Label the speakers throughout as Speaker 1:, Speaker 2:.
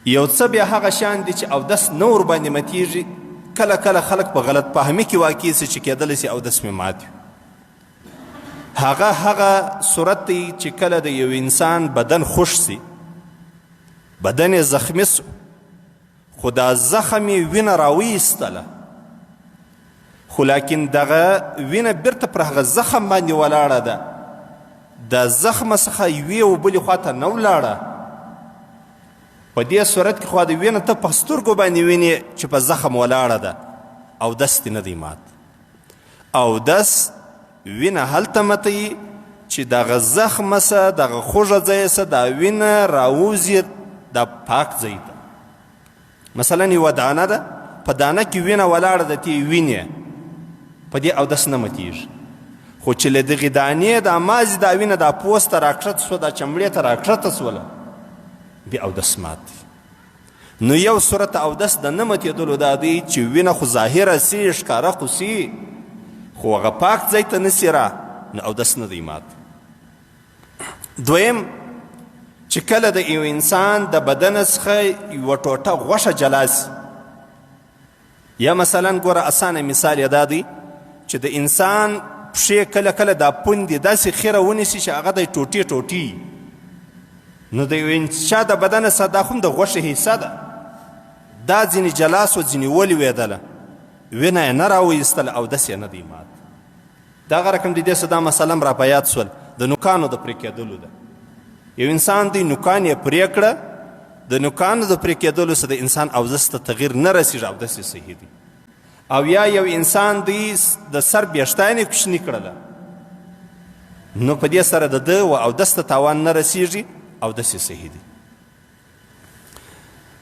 Speaker 1: یو څه بیا هغه شیان دي چې اودس نه ورباندې متیږي. کله کله خلک په غلط فهمي کې واقع سي چې کېدلی سي اودس مې مات وي. هغه هغه صورت دی چې کله د یو انسان بدن خوش سي، بدن یې زخمي سو، خو دا زخم یې وینه راویستله، خو لاکن دغه وینه بیرته پر هغه زخم باندې ولاړه ده، د زخم څخه یوې او بلې خواته نه ولاړه. په دې صورت کې خو د وینه ته په سترګو باندې وینې چې په زخم ولاړه ده، او دست نه دی مات. او دس وینه هلته متوي چې دغه زخمه سه، دغه خوږه ځای سه، دا وینه راوځي دا پاک ځای ته. مثلا یوه دانه ده، په دانه کې وینه ولاړه ده، تی وینې، په دې اودس نه متیږي. خو چې له دغې دانې دا مازې دا وینه دا پوست ته راکښته سوه، دا چمړې ته راکښته سوله، بیا اودس مات دی. نو یو صورت اودس د نه متېدلو دا دی چې وینه خو ظاهره سي، ښکاره خو سي، خو هغه پاک ځای ته نه سي را، نو اودس نه دی مات. دویم چې کله د یو انسان د بدن څخه یوه ټوټه غوښه جلا سي، یا مثلا ګوره اسانه مثال یې دا دی چې د انسان پښې کله کله دا پوندې داسې خیره ونیسي چې هغه د ټوټې ټوټې، نو د یو چا د بدن څخه دا خو هم د غوښې حصه ده، دا ځینې جلا سوه، ځینې ولوېدله، وینه یې نه راویستله، اودس یې نه دی مات. دغه رقم د دې څه دا مسله هم را په یاد سول د نوکانو د پرې کېدلو ده. یو انسان دی، نوکان یې پرې کړه، د نوکانو د پرې کېدلو څخه د انسان اودس ته تغییر نه رسېږي، اودس یې صحیح دی. او یا یو انسان دی د سر ویښتان یې کوچني کړله، نو په دې سره د ده و اودس ته تاوان نه رسېږي، اودس یې صحیح دی.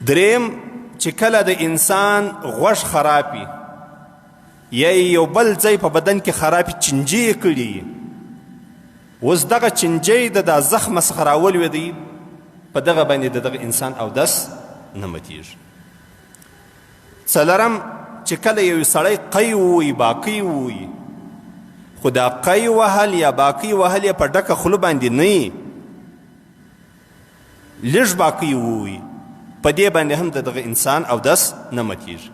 Speaker 1: دریم چې کله د انسان غوږ خراب وي یا یو بل ځای په بدن کې خراب چنجي یې کړي، اوس دغه چنجی د دا زخمه څخه راولوېدی، په دغه باندې د دغه انسان اودس نه متیږي. څلورم چې کله یو سړی قی ووایي، باقی ووایي، خو دا قی وهل یا باقی وهل یې په ډکه خوله باندې نه وي، لږ باقی ووایي، په دې باندې هم د دغه انسان اودس نه متیږي.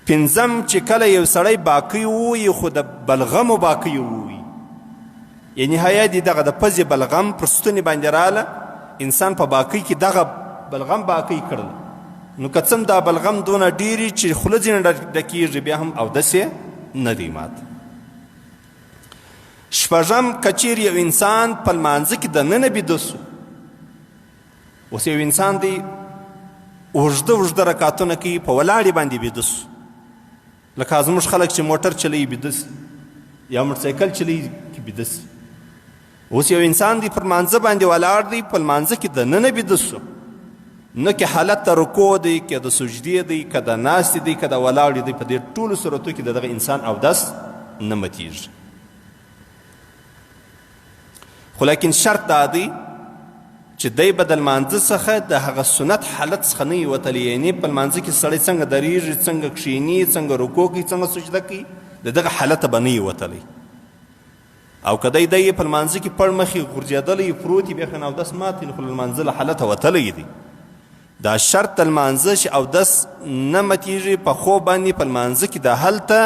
Speaker 1: پنځم چې کله یو سړی باقی ووایي خو د بلغمو باقی ووایي، یعنی حیا دې دغه د پزې بلغم پر ستوني باندې راله، انسان په باقی کې دغه بلغم باقی کړل، نو که څه هم دا بلغم دونه ډېر چې خوله ځینې ډکېږي، بیا هم اودس یې نه دی مات. شپږم که چیرې یو انسان په لمانځه کې دننه بیده سو، اوس یو انسان دی اوږده اوږده رکعتونه کوي، په ولاړې باندې بیده سو، لکه زموږ خلک چې موټر چلوي بیده سي یا موټرسایکل چلوي کې بیده سي. اوس یو انسان دی پر لمانځه باندې ولاړ دی، په لمانځه کې دننه بیده سو، نه کې حالت ته رکوع دی، که د سجدې دی، که د ناستې دی، که د ولاړې دی، په دې ټولو صورتو کې د دغه انسان اودس نه متیږي. خو لیکن شرط دا دی چې دی به د لمانځه څخه د هغه سنت حالت څخه نه وي وتلی، یعنې په لمانځه کې سړی څنګه درېږي، څنګه کښېني، څنګه رکوع کوي، څنګه سجده کوي، د دغه حالته به نه وي وتلی. او که دی دی په لمانځه کې پړ مخې غورځېدلی پروت وي، بیا خو اودس مات وي، خو له لمانځه له حالته وتلی دی. دا شرط د لمانځه چې اودس نه متیږي په خوب باندې په لمانځه کې د هلته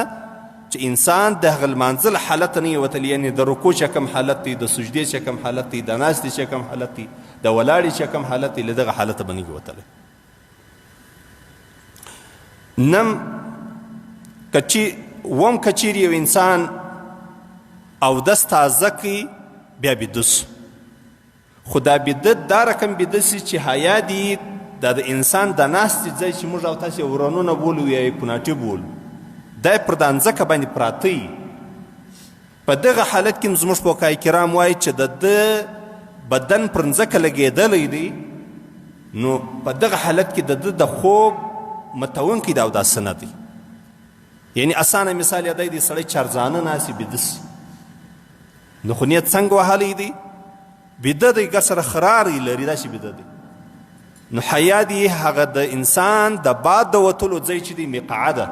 Speaker 1: چې انسان د هغه لمانځه له حالته نه وتلی، یعنې د رکوع چې کوم حالت دی، د سجدې چې کوم حالت دی، د ناستې چې کوم حالت دی، د ولاړې چې کوم حالت دی، له دغه حالته به نه وتلی. نم کچی وم کچیر یو انسان اودس تازه کوي بیا بیده سو، خو دا بیده دا رقم بیده سي چې حیا دي دا د انسان د ناستې ځای چې موږ او تاسې ورانونه بولو یا یې کوناټي بولو، دا پر دا مځکه باندې پراته وي. په دغه حالت کې زموږ فقهای کرام وایي چې د ده بدن پر مځکه لګېدلی دی، نو په دغه حالت کې د ده د خوب متونکی د اوداسه نه دی. یعنی اسانه مثال یې دی، دی سړی چارځانه ناست بیده سي، نو خو نیت څنګه وهلی دی، بیده دی، ګر سره خراری لري، داسې بیده دی. نو حیا دی هغه د انسان د باد د وتلو ځای چې دی مقعده،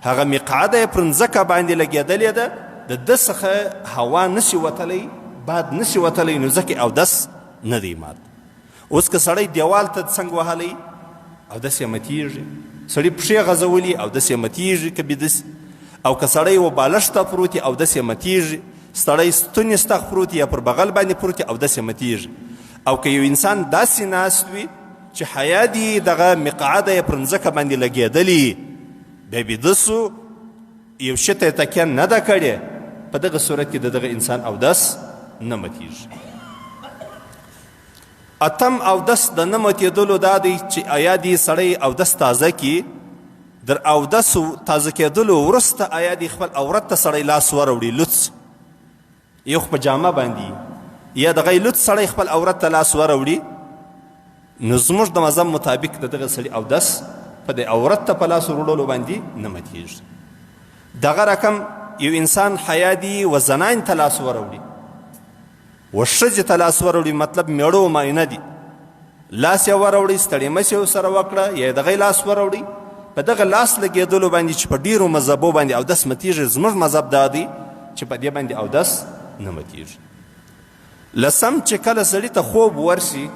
Speaker 1: هغه مقعده یې پر مځکه باندې لګېدلې ده، د ده څخه هوا نسي وتلی، باد نسي وتلی، نو ځکه اودس نه دی مات. اوس که سړی دیوال ته څنګ وهلی اودس یې متیږي، سړي پښې غځولي اودس یې متیږي که بیده سي، او که سړی و بالښت ته پروت وي اودس یې متیږي، سړی ستوني ستغ پروت یا پر بغل باندې پروت وي اودس یې متیږي. او که یو انسان داسې ناست وي چې حیا دي دغه مقعده یې پر مځکه باندې لګېدلې، بیا بیده سو، یو شي ته یې تکیه نه ده کړې، په دغه صورت کې د دغه انسان اودس نه متیږي. اتم اودس د نه متېدلو دا دی چې ایا دې سړی اودس تازه کی، در اودس تازه کېدلو وروسته ایا دې خپل عورت ته سړی لاس وروړي، لوڅ یو خو په جامه باندې یا دغه لوڅ سړی خپل عورت ته لاس وروړي، نو زموږ د مذهب مطابق د دغه سړي اودس په دې عورت ته په لاس وروړلو باندې نه متېږي. دغه رقم یو انسان حیا دی و زنان ته لاس وروړي، و ښځې ته لاس وروړي، مطلب میړه و ماینه دي، لاس یې وروړي، ستړې مشې ورسره وکړه یا یې دغه لاس وروړي، په دغه لاس لګېدلو باندې چې په ډېرو مذهبو باندې اودس متېږي، زموږ مذهب دا دی چې په دې باندې اودس نه متېږي. لسم، چې کله سړي ته خوب ورشي،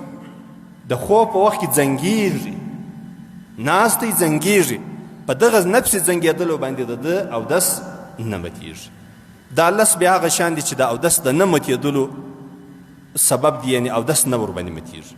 Speaker 1: د خوب په وخت کې ځنګېږي، ناست دی ځنګېږي، په دغه نفس ځنګېدلو باندې د ده اودس نه متېږي. دا لس بیا هغه شان دي چې د اودس د نه متېدلو سبب دی، یعنې اودس نه ورباندې متېږي.